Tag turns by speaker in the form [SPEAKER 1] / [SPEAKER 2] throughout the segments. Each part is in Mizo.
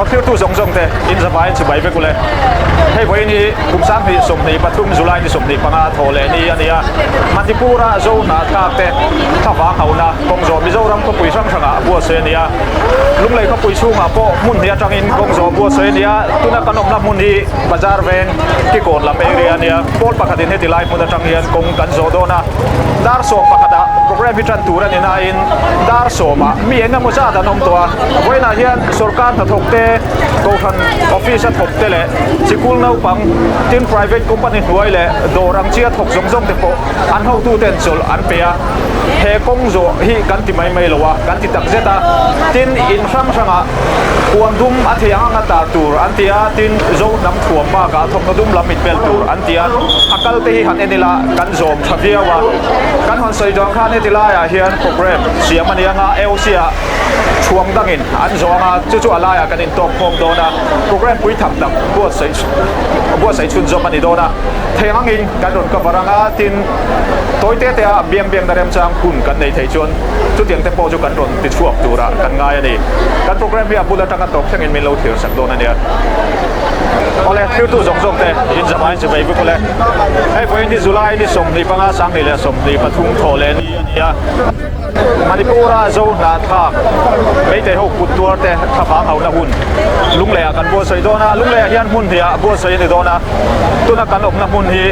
[SPEAKER 1] Aw thirtu zawng zawng te in zavaiin chibai vek ule. Hei vawiin hi kum 2023 July ni 25 thaw leh ni a ni a. Manipur-a Zo hnahthlak te thlavang hauhna kawng zawh Mizoram khawpui hrang hrangah buatsawi a ni a. Lunglei khawpui chhungah pawh hmun hnih atangin kawng zawh buatsawi a ni a. Tuna kan awmna hmun hi Bazar veng Kikawn lam area a ni a. Pawl pakhatin heti lai hmun atang hian kawng kan zawh dawn a. Dar sawm pakhatah program hi tan tur a ni nain dar sawmah mi eng emaw zat an awm tawh a. Vawiinah hian sorkar hnathawk te, kohhran office a thawk te leh sikul naupang tin private company hnuai leh dawr ang chi a thawk zawng zawng te pawh an hotuten chawlh an pe a. He kawng zawh hi kan ti mai mai lo a, kan ti tak zet a. Tin, in hrang hrangah huan dum a thei ang anga tar tur an ti a, tin Zo hnam thuam bakah thawmhnaw dum lam mitbel tur an ti a. A kal te hi han en ila kan zawm tha viau a. Kan hawn sawi dawn khan heti laiah hian program siam a ni ang a, AOC ah thuam dangin an zawh ang a, chu chu a laiah kan intawk khawm dawn a, program pui tham tak buatsaih buatsaih chhunzawm a ni dawn a, thei angin kan rawn cover ang a, tin tawi te te a biang biangna remchang hun kan nei thei chuan chutiang te pawh chu kan rawn ti chhuak turah kan ngai a ni. Kan program hi a bul atanga tawp thlengin min lo thlir sak dawn a nia. Awle, thirtu zawng zawng te in zamain chu vei vek ule. Hei vawiin hi July ni 25, 2023 thawh leh ni a ni a. Manipur-a Zo hnahthlak Meitei ho kut tuar te thlavang hauhna hun Lungleiah kan buatsawi dawn a, Lungleiah hian hmun hnih ah buatsawi a ni dawn a, tuna kan awmna hmun hi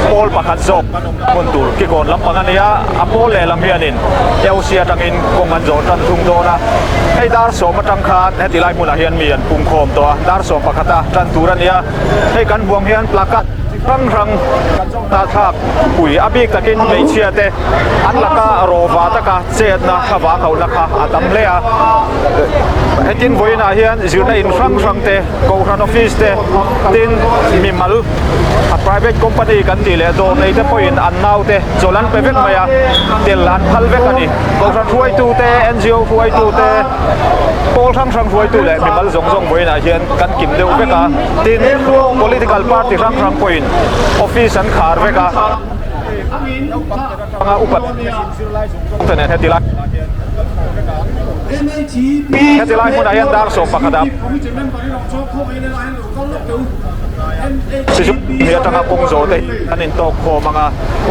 [SPEAKER 1] pawl pakhat zawk kan awmna hmun tur Kikawn lampang a ni a, a pawl lehlam hianin AOC atangin kawng an zawh tan thung dawn a, hei dar sawm atang khan heti lai hmunah hian mi an pungkhawm tawh a, dar sawm pakhata tan tur a ni a, hei kan huang hian placard chi hrang hrang kan zawh hnahthlak pui a bik takin hmeichhia te an laka rawva taka chetna thlavang hauhna kha a tam hle a. Hetin vawiinah hian zirna in hrang hrang te, kohhran office te, tin mimal a private company kan tih leh dawr nei te pawhin an nau te chawlh an pe vek mai a, tel an phal vek a ni. Kohhran hruaitu te, NGO hruaitu te, pawl hrang hrang hruaitu leh mimal zawng zawng vawiinah hian kan kim deuh vek a, tin political party hrang hrang pawhin office an khar vek a. Anga upa te nen heti lai heti lai hmunah hian dar sawm pakhatah Sizu atanga kawng zawh te hi an intawk khawm anga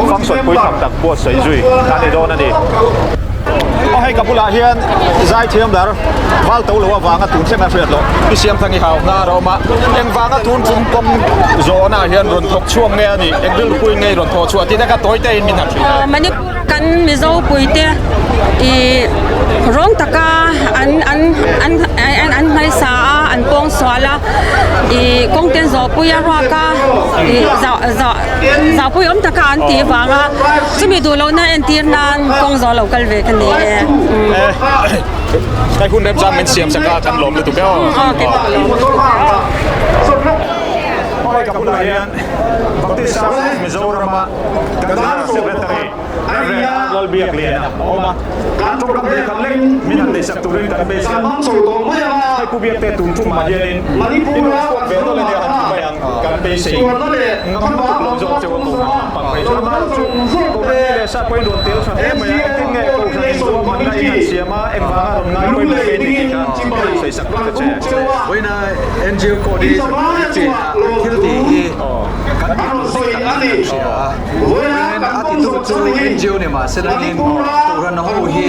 [SPEAKER 1] function pui tham tak buatsaih zui a ni dawn a ni. Aw hei ka bulah hian zaithiam lar val to lo avanga tun thleng a hriat loh i siam thang i hau hnar a awm a, engvanga tun tum kawng zawhna ah hian rawn thawk chhuak nge a nih, eng rilru puiin nge i rawn thawh chhuah tih te kha tawi te in min han hrilh a.
[SPEAKER 2] Manipur kan Mizo puite ih rawng taka an an an an hmaisa a an pawng sual a ih kawng te zawh pui a ruak a ih zah zah zahpui awm taka an tih vanga chumi duh lohna entir nan kawng zawh lo kal ve ka ni e.
[SPEAKER 1] Kai hun remchang min siam sak a kan lawm lutuk e aw. Hei ka bulah hian Baptist Church of Mizorama General Secretary Rev. Lalbiak Liana a awm a. Tawngkam leh khat lek min han neihsak turin kan beisei a. Hei Pu Biakte tun tumah hianin in rawn chhuak ve nawlh ania han ti mai ang. Kan beisei ngam lutuk lo zawk cheu a kohhran lampang phei chuan amaherawhchu kohhran mi leh sa pawhin rawn tel tha hle mai a, engtin nge kohhran in ruahmanna in han siam a, engvanga rawn ngai pawimawh nge ni tih kha han sawi sak vek ta che.
[SPEAKER 3] Vawiina NGO coordinator chena thil tih hi kan tih tur dik tak niin kan hria a, vawiin a titu chu NGO ni mahse langin kohhran ho hi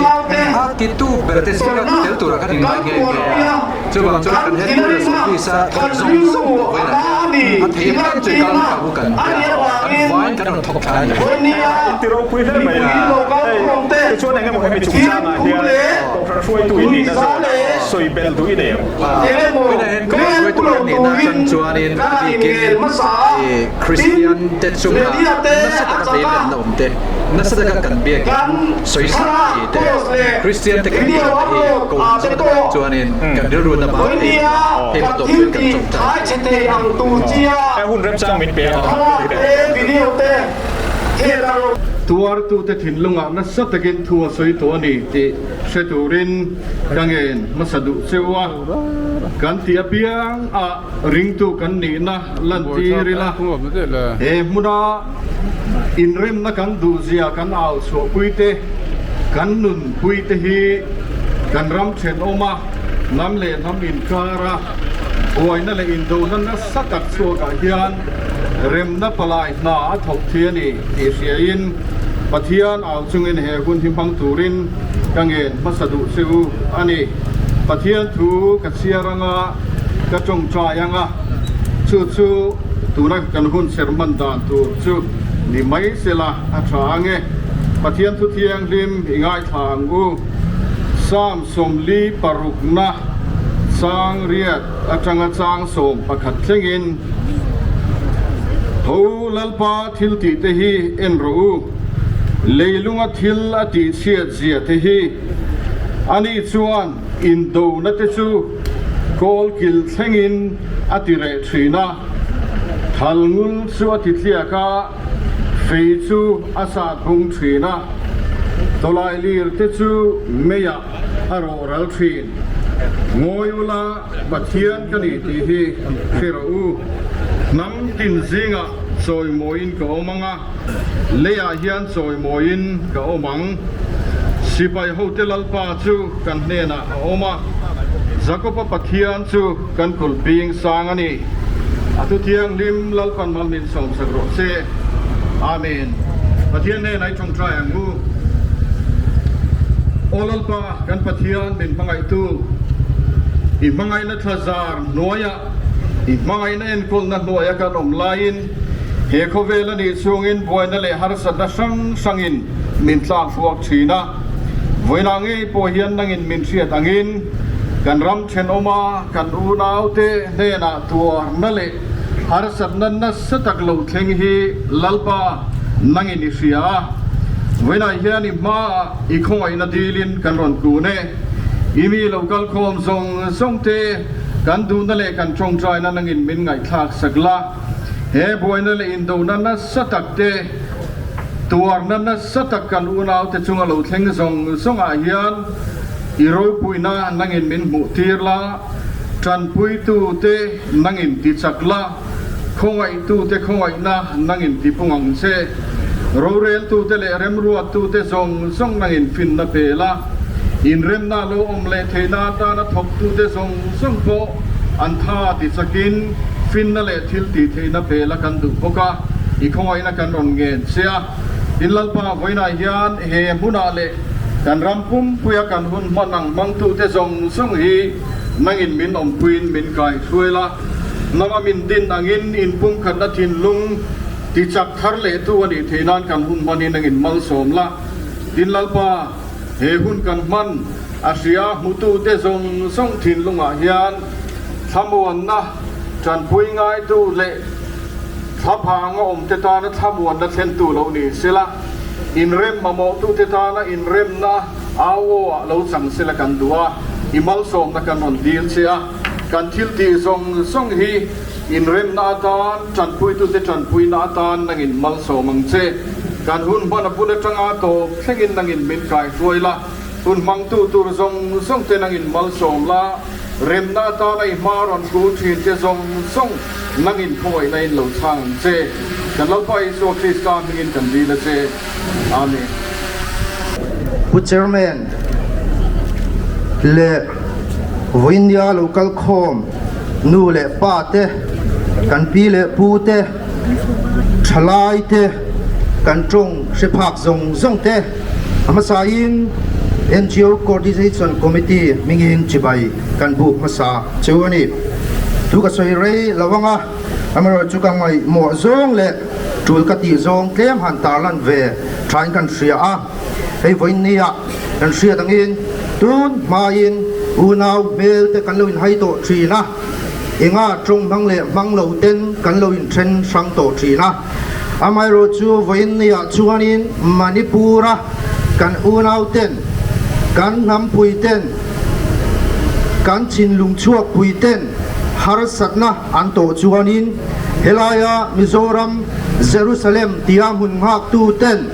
[SPEAKER 3] a titu ber te zinga tel tura kan inngai nghe nghe a. Chuvang chuan kan headquarters office a thawk zawng zawng pawh vawiinah hian a thei piang chu kal ka bu kan tia kan vain kan rawn thawk thla a ni.
[SPEAKER 1] Inti ropui hle mai a, hei tichuan eng emaw hemi chungchangah hian kohhran hruaitu i nihna zawn sawi belh duh i nei ang.
[SPEAKER 3] Vawiinah hian kohhran hruaitu kan nihna atang chuanin a bikin Kristian te chunga nasa taka hleilenna awm te, nasa taka kan biakin sawi sak tih te, Kristian te kan biakna hi kohhran zawn atang chuanin kan rilru na bak thei lo a, hei hma tawp chuan kan chawngtai
[SPEAKER 1] a ni. He hun remchang min pe a.
[SPEAKER 4] Tuartute thinlungah nasa takin thu a sawi tawh a ni tih hre turin ka ngen hmasa duh cheu a, kan ti apiang a ringtu kan nihna lantir ila, he hmuna inremna kan duhzia kan au chhuahpui te, kan nunpui te hi kan ram thenawma. Hnam leh hnam inkara buaina leh indona nasa tak chhuakah hian remna palai hna a thawk thei a ni tih hriain Pathian au chungin he hun hi hmang turin ka ngen hmasa duh che u a ni. Pathian thu ka chhiar anga ka tawngtai anga chu chu tuna kan hun ser hman dan tur chu ni mai sela a tha ang e. Pathian thu thianghlim i ngaithla ang u. Psalm 46na chang riat atanga chang 11 thlengin, Tho Lalpa thil tih te hi en rawh u, leilunga thil a tih chhiat zia te hi. Ani chuan indona te chu kawlkil thlengin a ti reh thin a, thalngul chu a ti tliak a, Fei chu a sat hung thin a, tawlai lir te chu meiah a rawh ral thin. Ngawi ula Pathian ka ni tih hi hre rawh u. Hnam tin zingah chawimawiin ka awm ang a, leiah hian chawimawiin ka awm ang. Sipai hote Lalpa chu kan hnenah a awm a, Jakoba Pathian chu kan kulhbing sang a ni. A thu thianghlim Lalpan mal min sawmsak rawh se. Amen. Pathian hnenah i tawngtai ang u. Aw Lalpa, kan Pathian min hmangaihtu, i hmangaihna thlazar hnuaiah, i hmangaihna enkawlna hnuaia kan awm laiin, he khawvel a nih chhungin buaina leh harsatna hrang hrangin min tlakfuak thin a. Vawiinah ngei pawh hian nangin min hriat angin kan ram thenawma kan unaute hnenah tuarna leh harsatna nasa tak lo thleng hi Lalpa nangin i hria a. Vawiinah hian i hmaah i khawngaihna dilin kan rawn kun e. I mi lo kal khawm zawng zawngte kan duhna leh kan tawngtaina nangin min ngaihthlak sak la. He buaina leh indona nasa tak te, tuarna nasa tak kan unaute chunga lo thleng zawng zawngah hian i ropuina nangin min hmuh tir la, tanpuitute nangin ti chak la, khawngaihtute khawngaihna nangin ti pung ang che. Roreltute leh remruattute zawng zawng nangin finna pe la, inremna lo awm leh theihna atana thawktute zawng zawng pawh an tha ti chakin finna leh thil tih theihna pe la kan duh bawk a, i khawngaihna kan rawn ngen che a. Tin Lalpa vawiinah hian he hmunah leh kan ram pumpuia kan hun hman ang hmangtute zawng zawng hi nangin min awmpuiin min kaihruai la, nanga min din angin inpumkhatna thinlung ti chak thar lehtu a nih theih nan kan hun hmanin nangin malsawm la. Tin Lalpa, he hun kan hman a hria hmutute zawng zawng thinlungah hian thlamuanna tanpui ngaitu leh thlaphanga awmte tana thlamuanna thlentu lo ni sela, inrem mamawhtute tana inremna au aw-ah lo chang sela kan duh a, i malsawmna kan rawn dil che a, kan thil tih zawng zawng hi inremna atan, tanpuitute tanpuina atan nangin malsawm ang che. Kan hun hman a bul atanga tawp thlengin nangin min kaihruai la. Hun hmangtu tur zawng zawng te nangin malsawm la, remna atana i hma rawn kul thin te zawng zawng nangin khawngaihna in lo chhang ang che. Kan Lalpa Isua Krista hmingin kan dil a che. Amen.
[SPEAKER 5] Pu Chairman leh Vawinia lo kal khawm nu leh pa te, kan pi leh pu te, thalai te, kan tawng hre phak zawng zawng te, A hmasain NGO Coordination Committee hmingin chibai kan buk hmasa chu a ni. Thu ka sawi rei lo ang a, amaherawhchu ka ngaihmawh zawng leh tul ka tih zawng tlem han tarlan ve thain kan hria a. Hei vawiinniah kan hriat angin tun hmain unau hmel te kan lo inhai tawh thin a, enga tawng hmang leh hmang lo ten kan lo inthen hrang tawh thin a. Amaherawhchu vawiinniah chuanin Manipur-a kan unauten, kan hnampuiten, kan thinlung chhuakpuiten harsatna an tawh chuanin helaia Mizoram Jerusalem tia hmun nghaktuten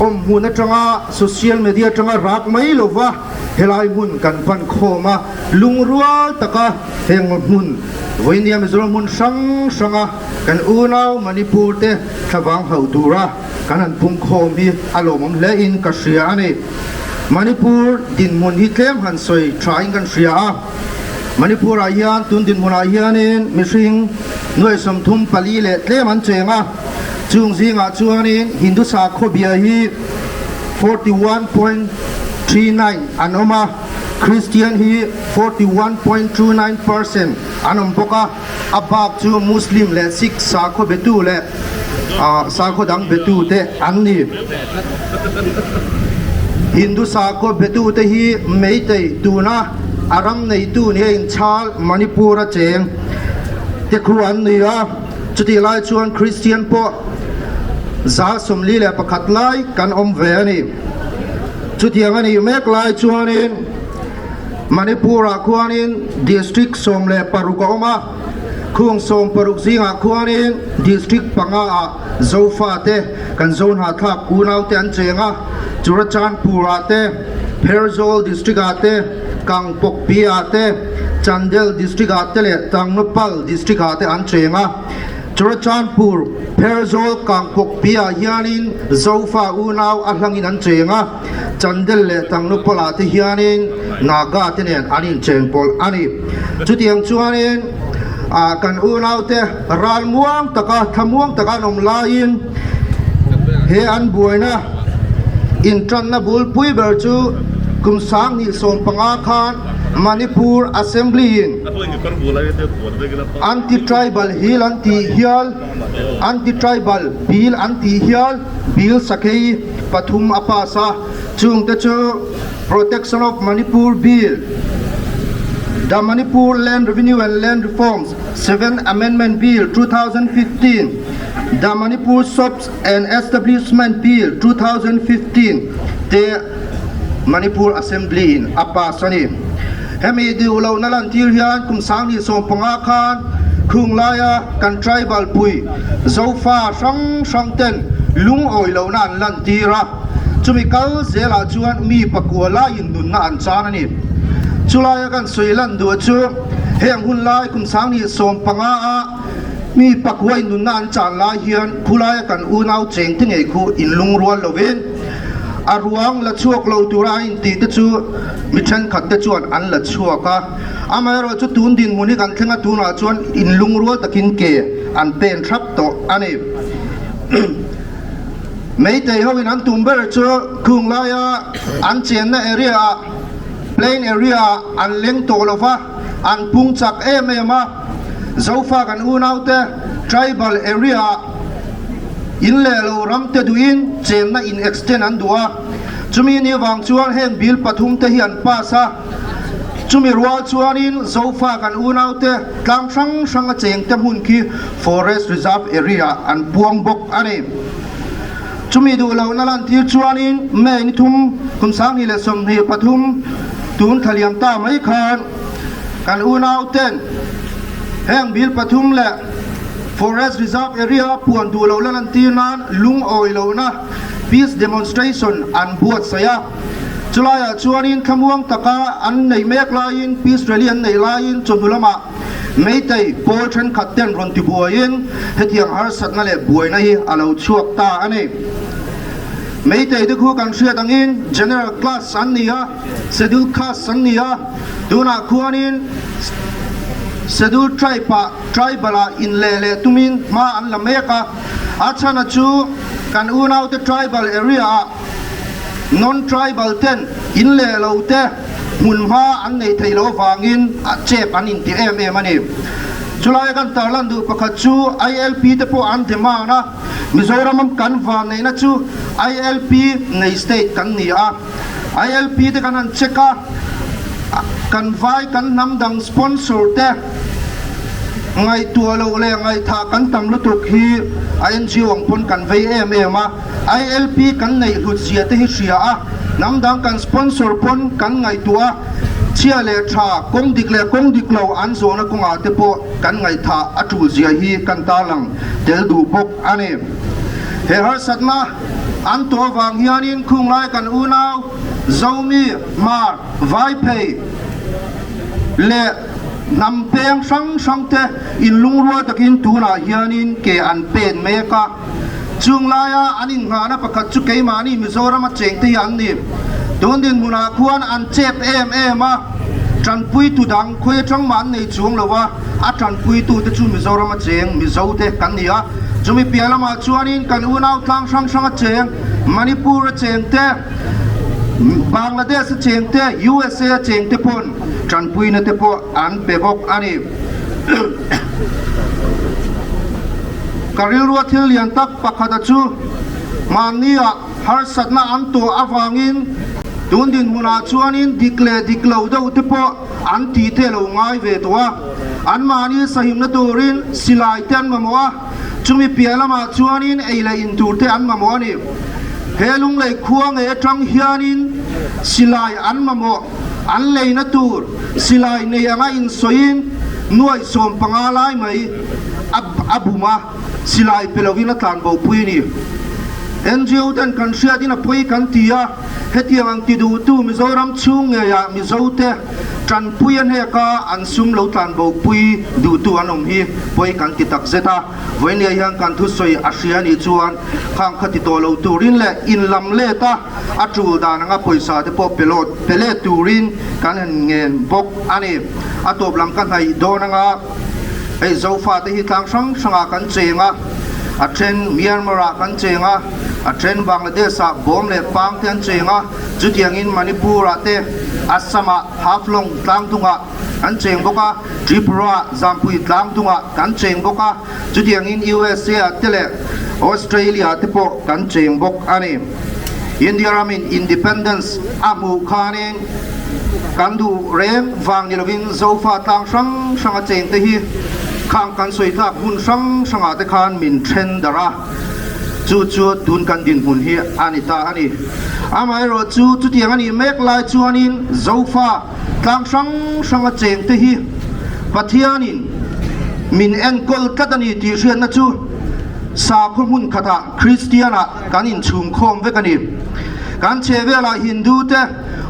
[SPEAKER 5] awmhmun atanga social media atanga rak mai lova helai hmun kan pan khawm a, lungrual taka Heng hmun, Vawinia Mizoram hmun hrang hranga kan unau Manipur te thlavang hauh tura kan han pungkhawm hi a lawmawm hle in ka hria a ni. Manipur dinhmun hi tlem han sawi thain kan hria a. Manipur-ah hian tun dinhmunah hianin mihring nuai 34 leh tlem an cheng a, chung zingah chuanin Hindu sakhaw bia hi 41.39 an awm a, Christian hi 41.29 percent an awm bawk a, a bak chu Muslim leh Sikh sakhaw betu leh sakhaw dang betute an ni. Hindu sakhaw betute hi Meitei tuna a ram neitu nia inchhal Manipur a cheng te khu an ni a, chutih lai chuan Christian pawh 41 lai kan awm ve a ni. Chutiang a nih mek lai chuanin Manipur-ah khuanin District 16 a awm a, khung 16 zingah khuanin District panga-ah Zofate kan zo hnahthlak unaute an cheng a, Churachandpur-ah te, Pherzawl District-ah te, Kangpokpi-ah te, Chandel District-ah te leh Tangnoupal District-ah te an cheng a. Churachandpur, Pherzawl, Kangpokpi-ah hianin Zofa unau a hlangin an cheng a. Chandel leh Tangnupawlah te hianin Naga te nen an inchen pawlh a ni. Chutiang chuanin kan unaute ral muang taka thlamuang taka an awm laiin he an buaina intanna bulpui ber chu kum 2015 khan Manipur Assembly-in Anti-Tribal Hill an tih hial Anti-Tribal Bill an tih hial Bill Sakei pathum a pass a, chungte chu Protection of Manipur Bill, The Manipur Land Revenue and Land Reforms, Seventh Amendment Bill, 2015, The Manipur Shops and Establishment Bill, 2015 te Manipur Assembly in a pass a ni. Hemi duh lohna lantir hian kum 2015 khan khung laia kan tribal pui Zofa hrang hrang ten lungawi lohna an lantir a, chumi kal zelah chuan mi pakua laiin nunna an chan a ni. Chulaia kan sawi lan duh chu heng hun lai kum 2015 a mi pakua in nunna an chan lai hian khulaia kan unau cheng te ngei khu inlungrual lovin a ruang la chhuak lo tura a intih te chu mi thenkhat te chuan an la chhuak a. Amaherawh chu tun dinhmun hi kan thleng a, tunah chuan inlungrual takin ke an pen thlap tawh a ni. Meitei hoin an tum ber chu khung laia an chenna area ah, plain area ah an leng tawh lo va, an pung chak em em a. Zofa kan unaute tribal area ah in leh lo ram te duhin chenna in extend an duh a. Chumi ni vang chuan heng bill pathum te hi an pass a. Chumi rual chuanin Zofa kan unaute tlang hrang hranga chengte hmun khi Forest Reserve Area an puang bawk a ni. Chumi duh lohna lantir chuanin May ni thum kum 2023 tun thla liam ta mai khan kan unauten heng bill pathum leh Forest Reserve Area puan duh lohna lantir nan lungawi lohna Peace Demonstration an buatsaih a. Chulaiah chuanin thlamuang taka an nei mek laiin Peace Rally an neih laiin chawhnu lamah Meitei pawl thenkhat ten rawn ti buaiin hetiang harsatna leh buaina hi a lo chhuak ta a ni. Meitei te khu kan hriat angin General Class an ni a, Scheduled Caste an ni a, tunah khuanin Scheduled Tribe-ah Tribal-ah inleh leh tumin hma an la mek a, a chhana chu kan unaute Tribal area-ah Non-tribal ten in leh lo te hmunhma an neih theih loh avangin chep an inti em em a ni. Chulai kan tarlan duh pakhat chu ILP te pawh an demand a, Mizoram kan vanneihna chu ILP nei state kan ni a, ILP te kan han check a, kan vai kan hnam dang sponsor te ngaihtuah loh leh ngaihthah kan tam lutuk hi a NGO ang pawn kan vei em em a. ILP kan neih hlut zia te hi hria a, hnam dang kan sponsor pawn kan ngaihtuah a, chhia leh tha, kawng dik leh kawng dik lo an zawhna kawngah te pawh kan ngaihthah a tul zia hi kan tarlang tel duh bawk a ni. He harsatna an tawh avang hianin khunglai kan unau Zomi, Hmar, Vaiphei leh hnam peng hrang hrang te inlungrual takin tunah hianin ke an pen mek a. Chung laia an inngahna pakhat chu keimahni Mizorama chengte hi an ni. Tun dinhmunah khuan an chep em em a, tanpuitu dang khawi atang mah an nei chuang lo a, a tanpuitute chu Mizoram a cheng Mizote kan ni a. Chumi piah lamah chuanin kan unau tlang hrang hrang a cheng, Manipur a cheng te, Bangladesh a cheng te, USA a cheng te pawn tanpuina te pawh an pe bawk a ni. Ka rilrua thil lian tak pakhata chu mahnia harsatna an tuah avangin tun dinhmunah chuanin dik leh dik lo deuh te pawh an tih te lo ngai ve tawh a. Anmahni sahimna turin silai te an mamawh a, chumi piah lamah chuanin ei leh in tur te an mamawh a ni. He lunglei khua ngei atang hianin silai an mamawh an leina tur silai nei anga insawiin nuaih 15 lai mai a bum a, silai pe lovin a tlan bo pui a ni. NGO ten kan hriatin a pawi kan ti a, hetiang ang ti duhtu Mizoram chhung ngeiah Mizote tanpui a hnek a, an sum lo tlan bo pui duhtu an awm hi pawi kan ti tak zet a. Vawinia hian kan thusawi a hria nih chuan khang kha ti tawh lo turin leh inlam let a, a tul dan anga pawisa te pawh pe lawt pe let turin kan han ngen bawk a ni. A tawp lam ka hnaih dawn anga hei Zofa te hi tlang hrang hrangah kan cheng a, a then Myanmar ah kan cheng a, a then Bangladesh ah bawm leh pang te an cheng a, chutiangin Manipur ah te Assam ah Haflong tlang dungah kan cheng bawk a, Tripura ah Zampui tlang dungah kan cheng bawk a. Chutiangin USA ah te leh Australia ah te pawh kan cheng bawk a ni. India ramin Independence a hmuh khanin kan duh reng vang ni lovin Zofa tlang hrang hranga cheng te hi khang kan sawi tlak hmun hrang hrangah te khan min then darh a, chu chu tun kan dinhmun hi a ni ta a ni. Amaherawh chu chutiang a nih mek lai chuanin Zofa Tlang hrang hranga chengte hi Pathianin min enkawl tlat a ni tih hriatna chu sakhaw hmun khatah Kristianah kan inchhungkhawm vek a ni. Kan chhehvelah Hindu te,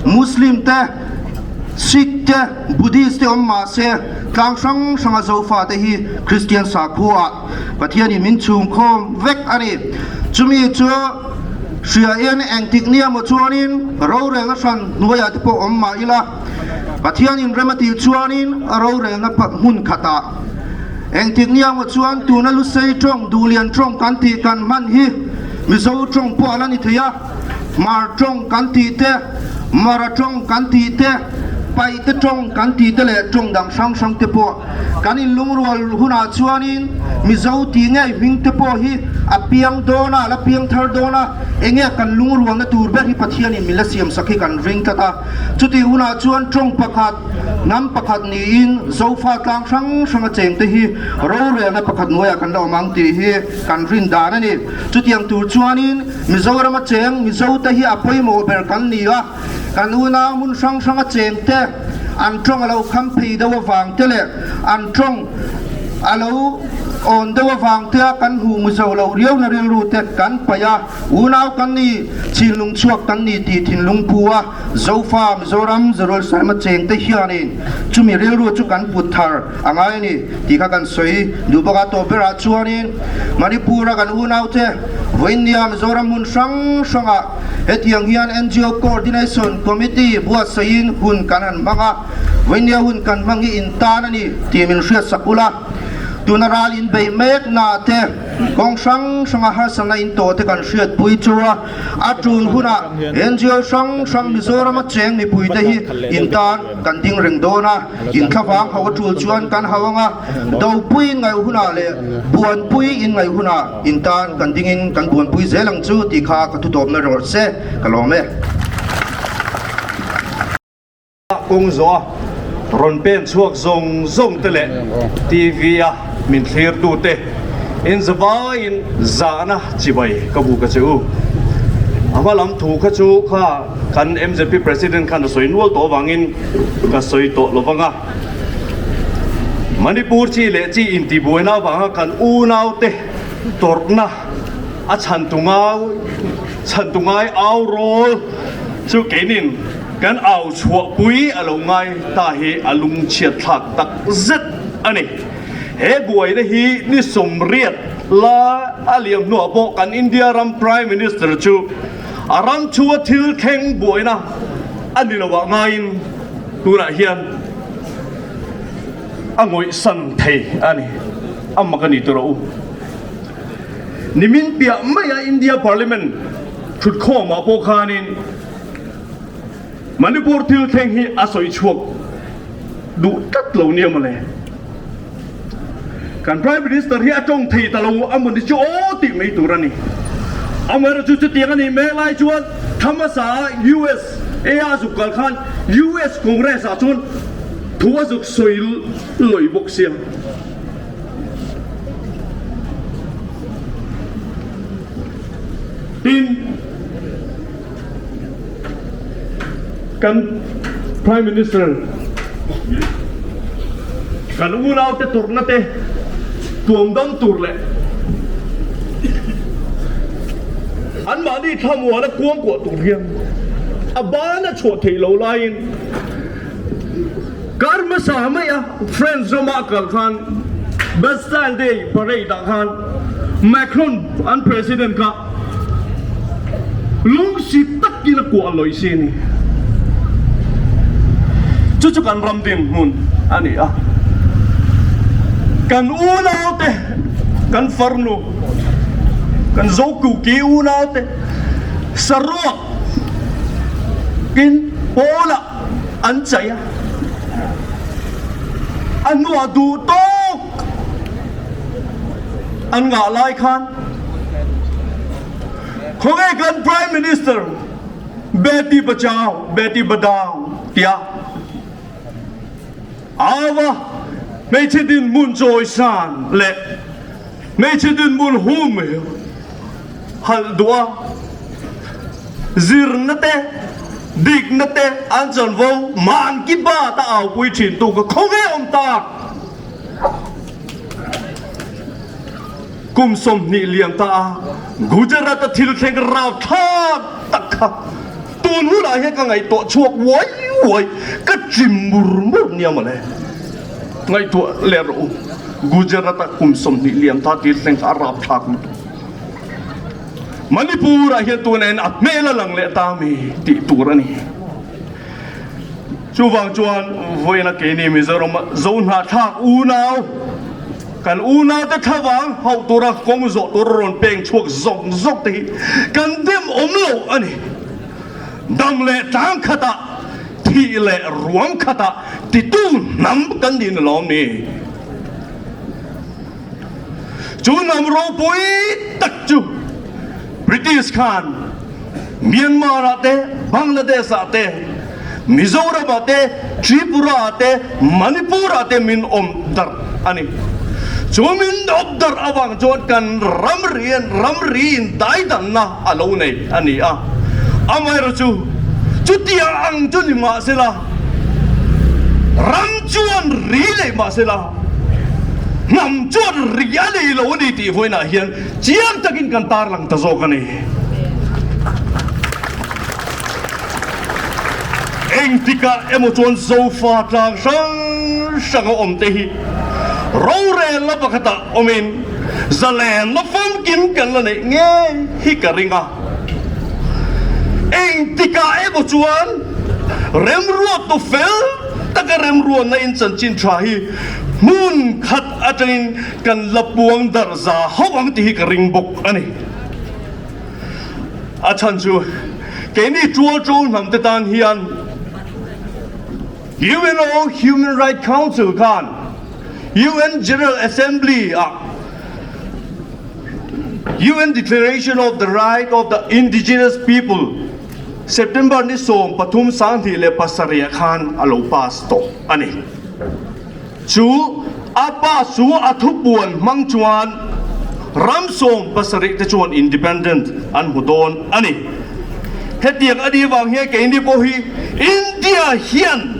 [SPEAKER 5] Muslim te, Sikh te, Buddhist te awm mah se tlang hrang hranga Zofate hi Kristian sakhuaah Pathianin min chhungkhawm vek a ni. Chumi chu hriain engtik nia maw chuanin rorelna hran hnuaiah te pawh awm mah ila, Pathianin rem a tih chuanin rorelna hmun khatah engtik nia maw chuan tuna Lusei tawng, Duhlian tawng kan tih kan hman hi Mizo tawng pawh a la ni thei a, Hmar tawng kan tih te, Mara tawng kan tih te, Paihte tawng kan tih te leh tawng dang hrang hrang te pawh Kan inlungrual hunah chuanin Mizo tih ngei hming te pawh hi a piang dawn a, a la piang thar dawn a, enge kan lungrualna tur ber hi Pathianin min la siamsak hi kan ring tlat a. Chutih hunah chuan tawng pakhat, hnam pakhat niin Zofa tlang hrang hranga chengte hi rorelna pakhat hnuaiah kan la awm ang tih hi kan rin dan a ni. Chutiang tur chuanin Mizorama cheng Mizote hi a pawimawh ber kan ni a. Kan unau hmun hrang hranga chengte an tawng a lo kham phei deuh avang te leh an tawng a lo awn deuh avang te a kan hmuh mu zo loh riauna rilru te kan paih a, unau kan ni, thinlung chhuak kan ni tih thinlung pu a, Zofa Mizoram Jerusalem a chengte hianin chumi rilru chu kan put thar a ngai a ni tih kha kan sawi duh bawk a. Tawp berah chuanin Manipur a kan unaute vawiinnia Mizoram hmun hrang hrangah Hetiang hian NGO Coordination Committee buatsaihin hun kan han hmang a, vawinia hun kan hmang hi intan a ni tih min hriatsak ula. Tuna ral inbei mek na te, kawng hrang hranga harsatna in tawh te kan hriatpui chu a, a tul hunah NGO hrang hrang Mizorama cheng mipuite hi intan kan ding reng dawn a, inthlavang ho a tul chuan kan hau ang a, dopui in ngaih hunah leh buanpui in ngaih hunah In tan kan dingin kan buanpui zel ang chu tih kha ka thutawpna rawh se, ka lawm e.
[SPEAKER 4] Kawng zawh a rawn pen chhuak zawng zawng te leh TV a min thlir tu te in zavaiin zahna chibai ka bu ka che u. A hma lam thu kha chu kha kan MZP President khan a sawi nual tawh avangin ka sawi tawh lo vang a. Manipur chi leh chi intihbuaina avanga kan unaute tawrhna a chhantu ngau chhantu ngai au rawl chu keinin kan au chhuahpui a lo ngai ta hi a lungchhiat thlak tak zet a ni. He buaina hi ni 80 la a liam hnuah pawh kan India ram Prime Minister chu. A ram chhunga thil thleng buaina a ni lo ah ngaiin tunah hian a ngawihsan thei a ni. A mak a ni tur a u. Nimin piah maia India Parliament thutkhawmah pawh khanin Manipur thil thleng hi a sawi chhuak duh tlat lo nia mawle. Kan Prime Minister hi a tawng thei ta lo a mawni chu aw tih mai tur a ni. Amaherawhchu chu chutiang a nih mek lai chuan thla hmasa ah USA a zuk kal khan US Congress ah chuan thu a zuk sawi lawih bawk sia. Tin, kan Prime Minister kan unaute tawrhna te tuam dam tur leh anmahni thlamuana kuangkuah tur hian a ban a chhuah theih loh laiin kar hmasa maia France rama a kal khan Bastille Day parade ah khan Macron an President kha Lungsi takin a kuah lawih si a ni. Chu chu kan ram dinhmun a ni a. Kan unaute, kan farnu, kan Zokuki unaute saruak in pawlah an chai a. A hnuah duh tawk an ngah lai khan Khawnge kan Prime Minister Beti Bachao Beti Badao tia Awa hmeichhe dinhmun chawisan leh hmeichhe dinhmun hum halh duh a, zirna te, dikna te an chanvo man ki bat a aupui thin tu kha khawnge awm tak? Kum 20 liam ta a Gujarat a thil thleng rauhthlak tak kha tun hunah hian ka ngaihtuah chhuak uai uai, ka chim mur mur nia mawle. Ngaihtuah leh rawh u, Gujarat a kum 20 liam ta thil thleng kha a rapthlak lutuk. Manipur ah hian tunah hian a hmel a lang leh ta mi tih tur a ni. Chuvang chuan vawiina keini Mizoram Zohnahthlak unau, kan unaute thlavang hauh tura kawng zawh tura rawn peng chhuak zawk zawk te hi kan dem awm lo a ni. Dam leh tlang khatah, thih leh ruam khatah titu hnam kan ni na lawm ni. Chu hnam ropui tak chu British khan Myanmar ah te, Bangladesh ah te, Mizoram ah te, Tripura ah te, Manipur ah te min awm darh a ni. Chu min awm darh avang chuan kan ramri hian ramri in daidanna a lo nei a ni a. Amaherawhchu, chutiang ang chu ni mahsela, ram chuan ri leh mahsela, Hnam chuan ri a nei lo a ni tih vawiinah hian chiang takin kan tarlang ta zawk a ni. Engtikah emaw chuan Zofa tlang hrang hrang a awm te hi rorelna pakhatah awmin zalenna famkim kan la neih ngei hi ka ring a. Engtikah emaw chuan remruattu fel taka remruatna in chanchin tha hi hmun khat atangin kan la puang darh za hauh ang tih hi ka ring bawk a ni. A chhan chu keini Tualṭo hnam te tan hian UNO Human Right Council khan UN General Assembly ah UN Declaration of the Right of the Indigenous People September ni 13 27 khan a lo pass tawh a ni. Chu a pass chu a thupuan hmang chuan ram 70 te chuan independent an hmu dawn a ni. Hetiang a nih vang hian keini pawh hi India hian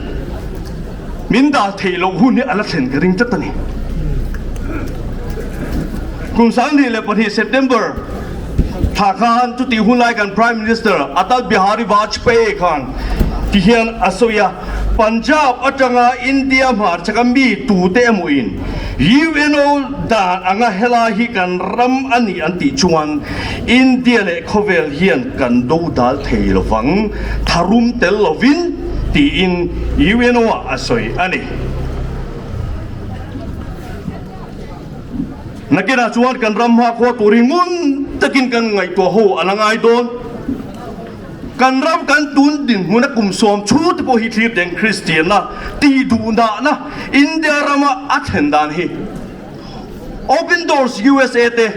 [SPEAKER 4] Min dah theih loh hun hi a la thlen ka ring tlat a ni. Kum 2002 September thla khan chutih hun lai kan Prime Minister Atal Bihari Vajpayee khan ti hian a sawi a, Punjab atanga India hmarchhaka mi tute emaw in.
[SPEAKER 6] UNO dan anga helai hi kan ram a ni an tih chuan India leh khawvel hian kan do dal thei lovang, tharum tel lovin tiin UNO ah a sawi a ni. Nakinah chuan kan ram hmakhua tur hi ngun takin kan ngaihtuah ho a la ngai dawn. Kan ram kan tun dinhmuna kum sawm chhung te pawh hi thlir teng Kristianna tih duhnahna India rama a thlen dan hi Open Doors usa te,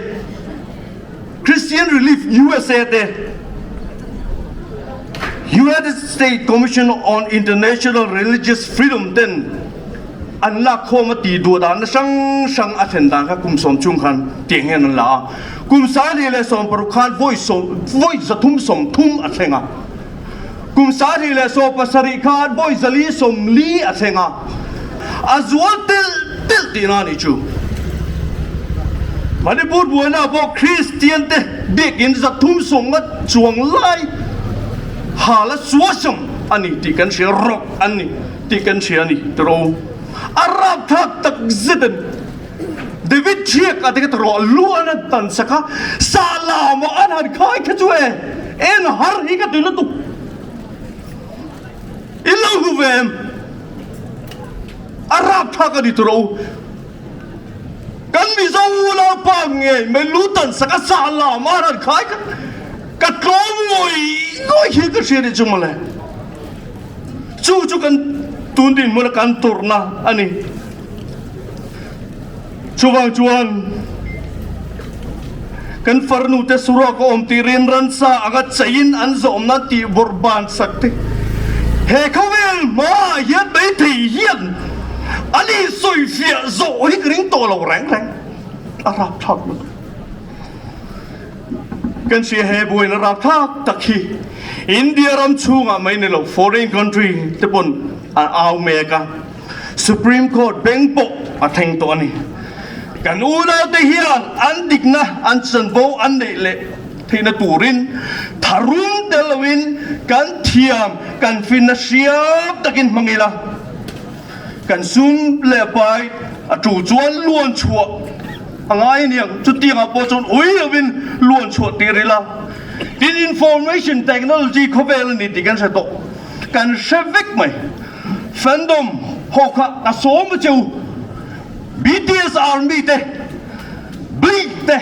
[SPEAKER 6] Christian Relief usa te, United States Commission on International Religious Freedom ten an lak khawm a tih duh danna hrang hrang a thlen dan kha kum sawm chhung khan tiang hian an la a. Kum 26 khan vawi vawi 330 a thleng a. Kum 27 khan vawi 440 a thleng a. A zual telh telh tihna a nih chu. Manipur buaina pawh Kristian te biakin 350 chuang lai hal a suasam a ni tih kan hria rawk an ni tih kan hria a ni tiraw. A rapthlak tak zet a ni. David thiak a te ka rawh lu an han tan sak a, sah lam ah an han khai kha chu e, en har hi ka ti lutuk. In lo hmu ve em? A rapthlak a ni tur o. Kan Mizo unaupa ngei mai lu tan sak a sah lam ah an han khai kha ka tlawm ngawih ngawih hi ka hria nih chu mawle. Chu chu kan tun dinhmun a kan tawrhna a ni. Chuvang chuan kan farnute suruak a awm tirin ransa anga cheiin an zawm nan tih bawrh ban sak te he khawvel hmaah hian meithei hian a ni sawifiah zawh hi ka ring tawh lo reng reng a rapthlak lutuk. Kan hria he buaina rapthlak tak hi India ram chhungah mai ni lo foreign country te pawn an au mek a. Supreme Court beng pawh a thleng tawh a ni. Kan unaute hian an dikna, an chanvo an neih leh theihna turin tharum tel loin kan thiam, kan finna hriam takin hmang ila, kan sum leh pai a tu chuan luan chhuah a ngai aniang. Chutiangah pawh chuan ui lovin luan chhuah tir ila. Tin, information technology khawvel a ni tih kan hre tawh, kan hre vek mai. Fandom ho kha ka sawm a che u. BTS Army te, Blink te,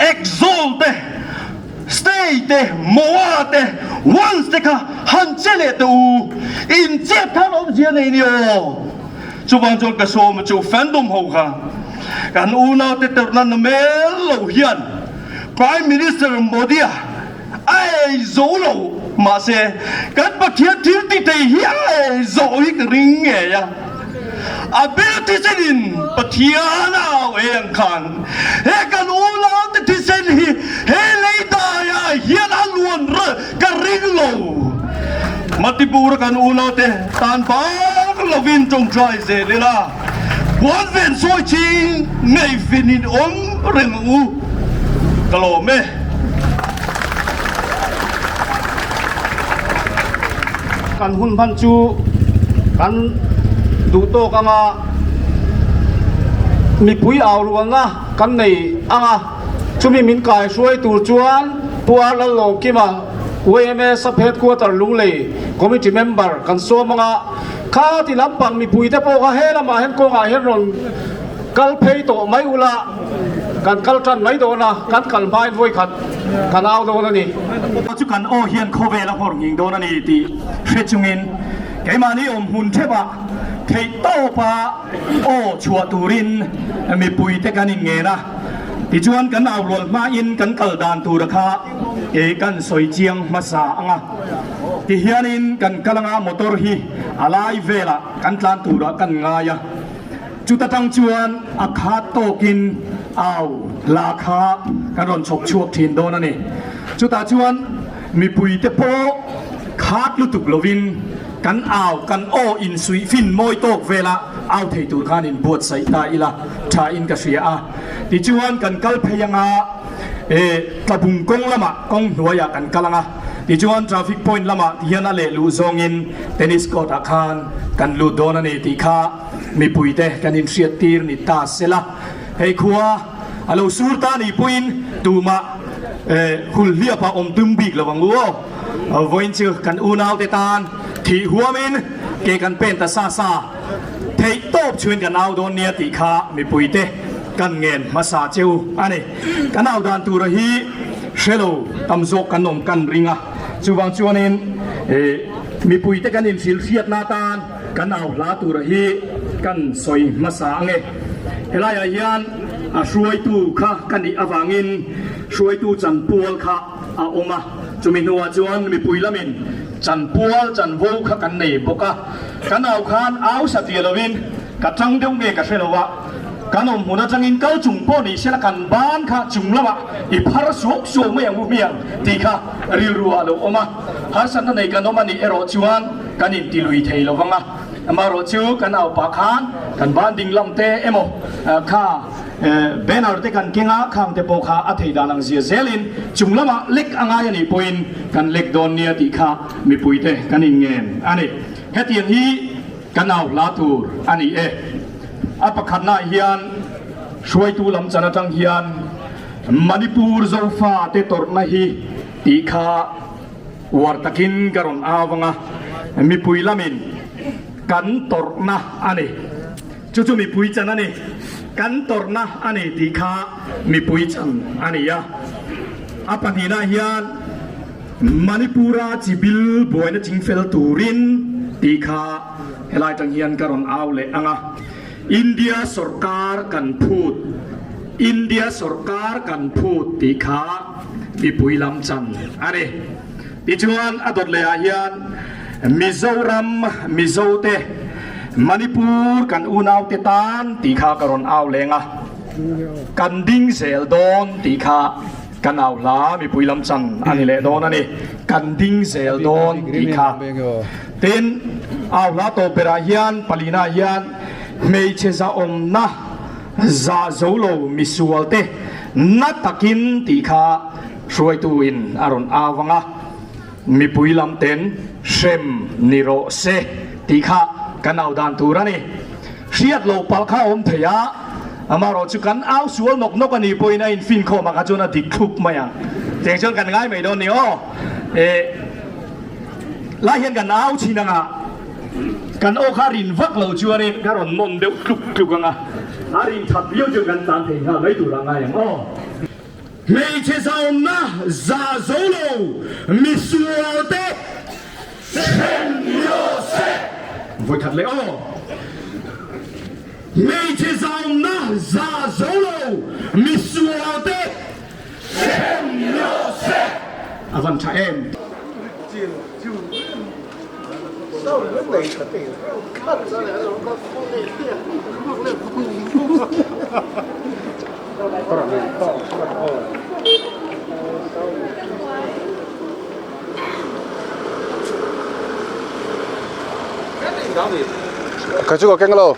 [SPEAKER 6] Exo te, Stay te, Moa te, Once te kha han che leh teh u. In chet khan awmzia nei ni aw. Chuvang chuan ka sawm a che u fandom ho kha. Kan unau te terna na mel lo hian Prime Minister Modi-a A ei zo lo, mahse kan Pathian thil ti thei hi a ei zawh hi ka ring ngei a. A ber thisenin Pathian a au ei ang khan he kan unaute thisen hi he lei daiah hian a luan ralh ka ring lo. Matipura kan unaute tan bak lovin tawngtai zel ila, puan ven sawi ching ngaihvenin awm reng ang u. Ka lawm e.
[SPEAKER 7] Kan hun hman chu kan duh tawk anga mipui au rualna kan nei ang a, chumi min kai hruai tur chuan Pu R Lallawmkima YMA Sub Headquarter Lunglei Committee Member kan sawm ang a, kha ti lampang mipuite pawh kha he lamah hian kawngah hian rawn Kal phei tawh mai ula, kan kal tan mai dawn a, kan kal hmain vawikhat kan au dawn a ni.
[SPEAKER 8] Chu kan aw hian khawvel a nghawr nghing dawn a ni tih hre chungin keimahni awm hmun theuhah theih tawpa aw chhuah turin mipuite kan inngen a, tichuan kan au rual hmain kan kal dan tura kha kan sawi chiang hmasa ang a, tihianin kan kal anga motor hi a lai velah kan tlan turah kan ngai a. Chuta tang chuan a khat tawkin au hla kha kan rawn chhawp chhuak thin dawn a ni. Chutah chuan mipuite pawh khat lutuk lovin kan au, kan aw insuih fin mawi tawk vela au thei tur khan inbuatsaih ta ila tha in ka hria a. Tichuan kan kal phei anga e Tlabung kawng lamah kawng hnuaiah kan kal anga. Tichuan traffic point lamah ti hian a leh luh zawngin tennis court ah khan kan lut dawn a ni tih kha mipuite kan inhriat tir ni ta sela. Hei khua a lo sur ta ni pawhin tumah hulhliap ah awm tum bik lo ang u aw. Vawiin chu kan unaute tan thih huamin ke kan pen ta sa sa. Theih tawp chhuin kan au dawn nia tih kha mipuite kan ngen hmasa cheu a ni. Kan au dan tura hi hre lo tam zawk kan awm kan ring a, chuvang chuanin mipuite kan inhrilh hriatna atan kan au hla tura hi kan sawi hmasa ang e. Helaiah hian a hruaitu kha ka nih avangin hruaitu chanpual kha a awm a, chumi hnuah chuan mipui lamin chanpual chanvo kha kan nei bawk a, kan au khan au satliah lovin ka tang deuh nge ka hre lo a, kan awm hmun atangin kal chung pawh ni sela kan ban kha chung lamah i phar suak suak mai ang u hmiang tih kha rilru ah a lo awm a, harsatna nei kan awm a nih erawh chuan kan inti lui thei lo vang a, amaherawh chu kan au pah khan kan ban ding lam te emaw kha Banner te kan keng a, khang te pawh kha a thei dan ang zia zelin chung lamah lek a ngai a nih pawhin kan lek dawn nia tih kha mipuite kan inngen a ni. Hetiang hi kan au hla tur a ni e. A pakhatnaah hian hruaitu lam chan atang hian Manipur Zofa te tawrhna hi tih kha uar takin ka rawn au ang a, mipui lamin kan tawrhna a ni. Chu chu mipui chan a ni. Kan tawrhna a ni tih kha mipui chan a ni a. A pahnihna hian Manipura chibil buaina chingfel turin tih kha helai tang hian ka rawn au leh ang a. India sawrkar kan phut, India sawrkar kan phut tih kha mipui lam chan a ni. Tichuan a dawt leh ah hian Mizoram Mizote Manipur kan unaute tan tih kha ka rawn au leng a, kan ding zel dawn tih kha kan au hla mipui lam chan a ni leh dawn a ni, kan ding zel dawn tih kha. Tin, au hla tawp berah hian palina hian hmeichhe zahawmna zah zo lo misualte na takin tih kha Hruaitu in a rawn au vang a, mipui lam ten hrem ni rawh se tih kha kan au dan tur a ni. Hriat loh palh kha a awm thei a, amaherawh chu kan au sual nawk nawk a nih pawhin a infinkhawm ah kha chuan a dik thlup mai ang. Cheng chuan kan ngai mai dawn ni aw. Eh, lai hian kan au chhin ang a, kan aw kha a rin vak lo chuanin ka rawn nawn deuh tluk tluk ang a, a rin that viau chuan kan tan thei nghal mai tur a ngai ang aw. Hmeichhe zawnna za zo lo misualte hrem ni rawh se. Vawi khat leh aw. Hmeichhe zawnna za zo lo misualte hrem ni rawh se. A van tha em.
[SPEAKER 9] Ka chu ka keng lo.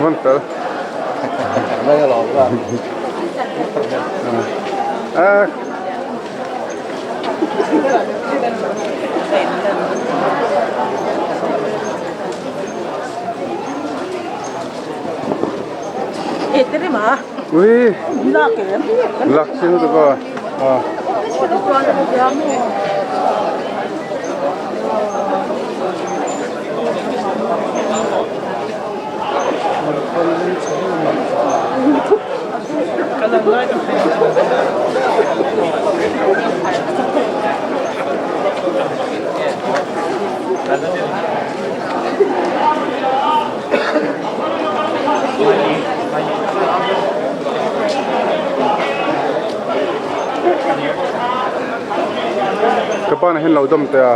[SPEAKER 4] Van fel. Eh. Ui. Lak sin tu ko. Ah. Ka pa na hin lo dam te a.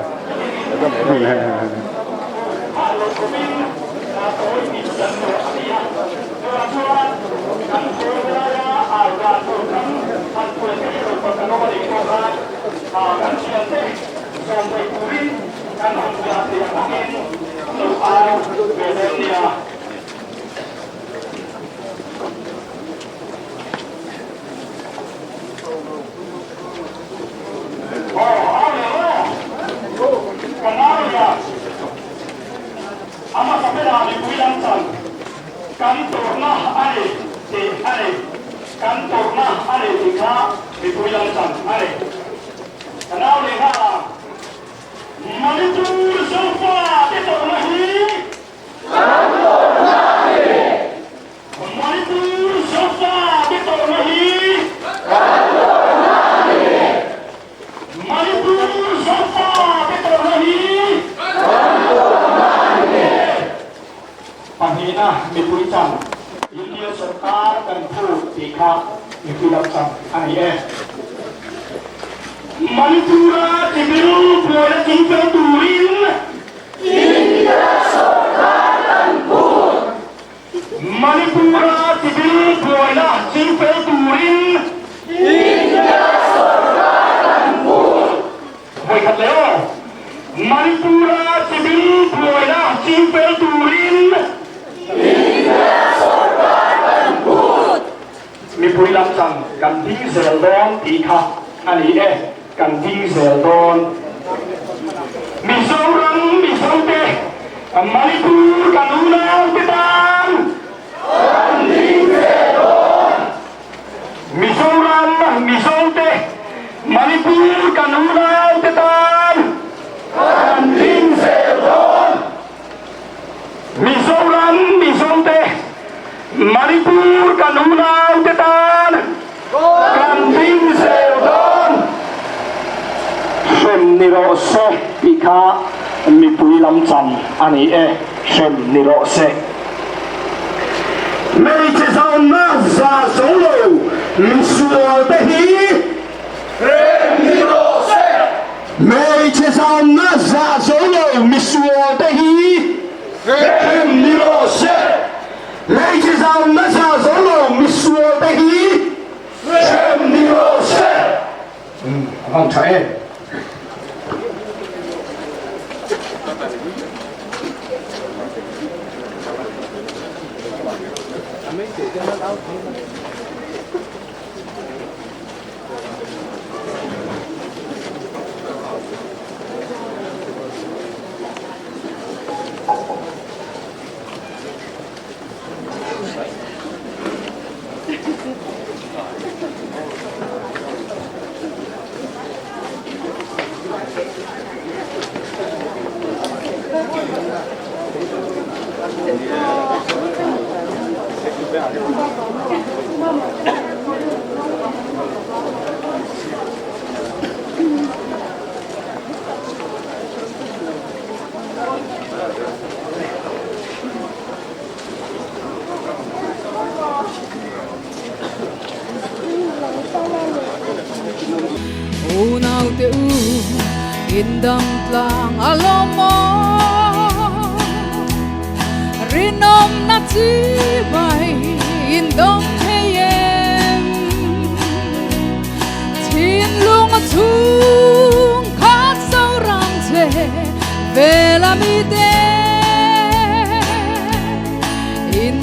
[SPEAKER 9] Unaute u in dam tlang a lawm aw Rinawm na chi bai in dawng thei em Thinlung a chhung khat Zoram che ve la mi te In.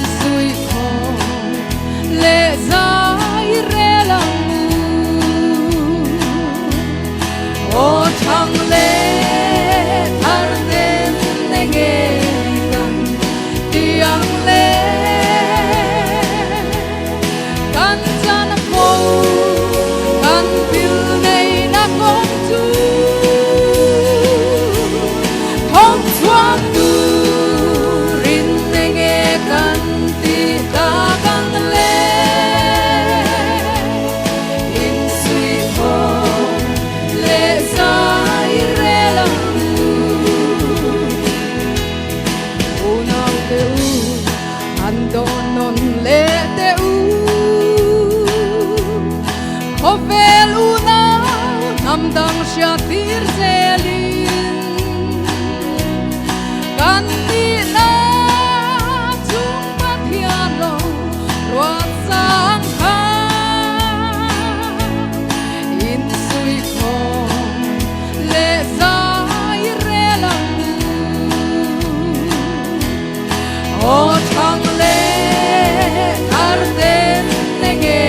[SPEAKER 9] Aw thang leh thar ten enge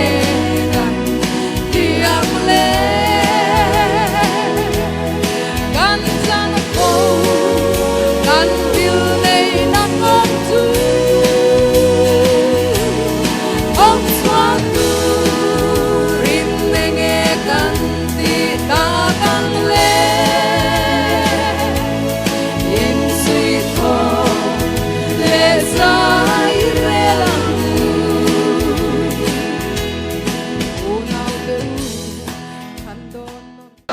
[SPEAKER 9] kan ti ang le? Kan chan fo, kan vil nei na kawng chu Kawng chhuak turin enge kan ti tak ang le? Insuih thaw leh zai rel ang u. Unau te u than dawn nawn.